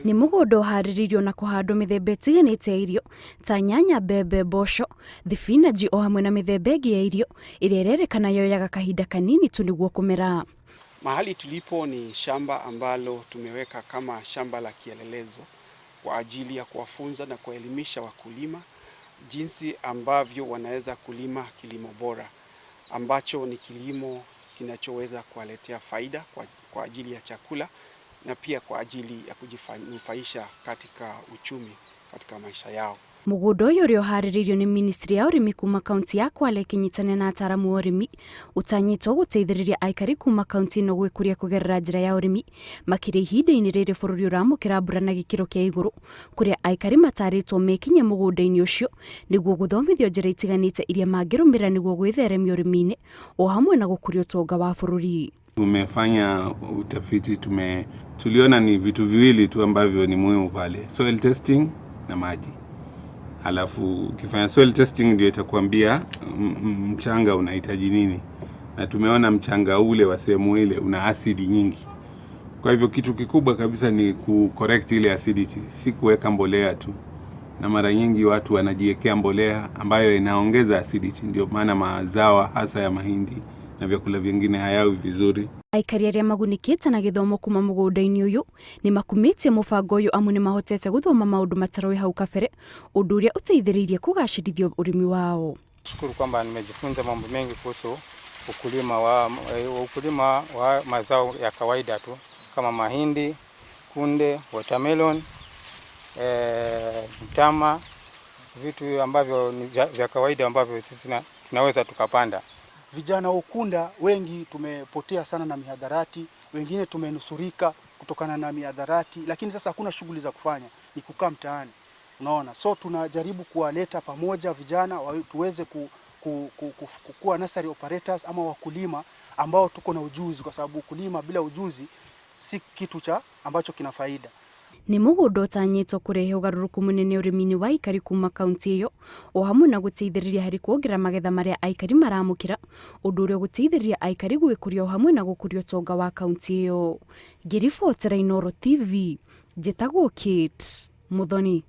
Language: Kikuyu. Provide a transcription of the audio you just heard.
Nĩ mũgũnda ũharĩrĩirio na kũhandwo mĩthemba ĩtiganĩte ya irio ta nyanya, mbembe, mboco, thibinanji o hamwe na mĩthemba ĩngĩ ya irio ĩrĩa ĩrerĩkana yoyaga kahinda kanini tu nĩguo kũmera. Mahali tulipo ni shamba ambalo tumeweka kama shamba la kielelezo kwa ajili ya kuwafunza na kuwaelimisha wakulima jinsi ambavyo wanaweza kulima kilimo bora ambacho ni kilimo kinachoweza kuwaletea faida kwa ajili ya chakula na pia kwa ajili ya kujinufaisha katika uchumi katika maisha yao. Mũgũnda ũyũ ũrĩa ũharĩrĩirio nĩ ministry ya ũrĩmi kuma kaunti ya Kwale ĩkĩnyitanĩra na ataaramu a ũrĩmi ũtanyĩtwo gũteithĩrĩria aikari kuma kaunti ĩno gwĩkũria kũgerera njĩra ya ũrĩmi, makĩria ihinda-inĩ rĩrĩ bũrũri ũramũkĩra mbura na gĩkĩro kĩa igũrũ, kũrĩa aikari matarĩtwo mekinye mũgũnda-inĩ ũcio nĩguo gũthomithio njĩra itiganĩte iria mangĩrũmĩrĩra nĩguo gwĩtheremia ũrĩmi-inĩ o hamwe na gũkũria ũtonga wa bũrũri. Tumefanya utafiti, tuliona ni vitu viwili tu ambavyo ni muhimu pale, soil testing na maji. Alafu ukifanya soil testing ndio itakwambia mchanga unahitaji nini, na tumeona mchanga ule wa sehemu ile una asidi nyingi. Kwa hivyo kitu kikubwa kabisa ni ku correct ile acidity, si kuweka mbolea tu. Na mara nyingi watu wanajiwekea mbolea ambayo inaongeza acidity, ndio maana mazao hasa ya mahindi na vyakula vingine hayawi vizuri. Aikari arĩa magunĩkĩte na gĩthomo kuma mũgũnda-inĩ ũyũ nĩ makumĩtie mũbango ũyũ amu nĩ mahotete gũthoma maũndũ mataroĩ hau kabere, ũndũ ũrĩa ũteithĩrĩirie kũgacĩrithia ũrĩmi wao. Shukuru kwamba nimejifunza mambo mengi kuhusu ukulima wa mazao ya kawaida tu kama mahindi, kunde, watermelon, mtama, vitu ambavyo ni vya kawaida ambavyo sisi tunaweza tukapanda. Vijana wa Ukunda wengi tumepotea sana na mihadarati, wengine tumenusurika kutokana na mihadarati, lakini sasa hakuna shughuli za kufanya, ni kukaa mtaani, unaona. So tunajaribu kuwaleta pamoja vijana tuweze kuwa nursery operators ama wakulima ambao tuko na ujuzi, kwa sababu ukulima bila ujuzi si kitu cha ambacho kina faida. Nĩ mũgũnda ũtanyĩtwo kũrehe ũgarũrũku mũnene ũrĩmi-inĩ wa aikari kuma kaunti ĩyo o hamwe na gũteithĩrĩria harĩ kuongerera magetha marĩa aikari maramũkĩra, ũndũ ũrĩa ũgũteithĩrĩria aikari gwĩkũria o hamwe na gũkũria ũtonga wa kaunti ĩyo. Ngĩribotera Inooro TV, njĩtagwo Kate Muthoni.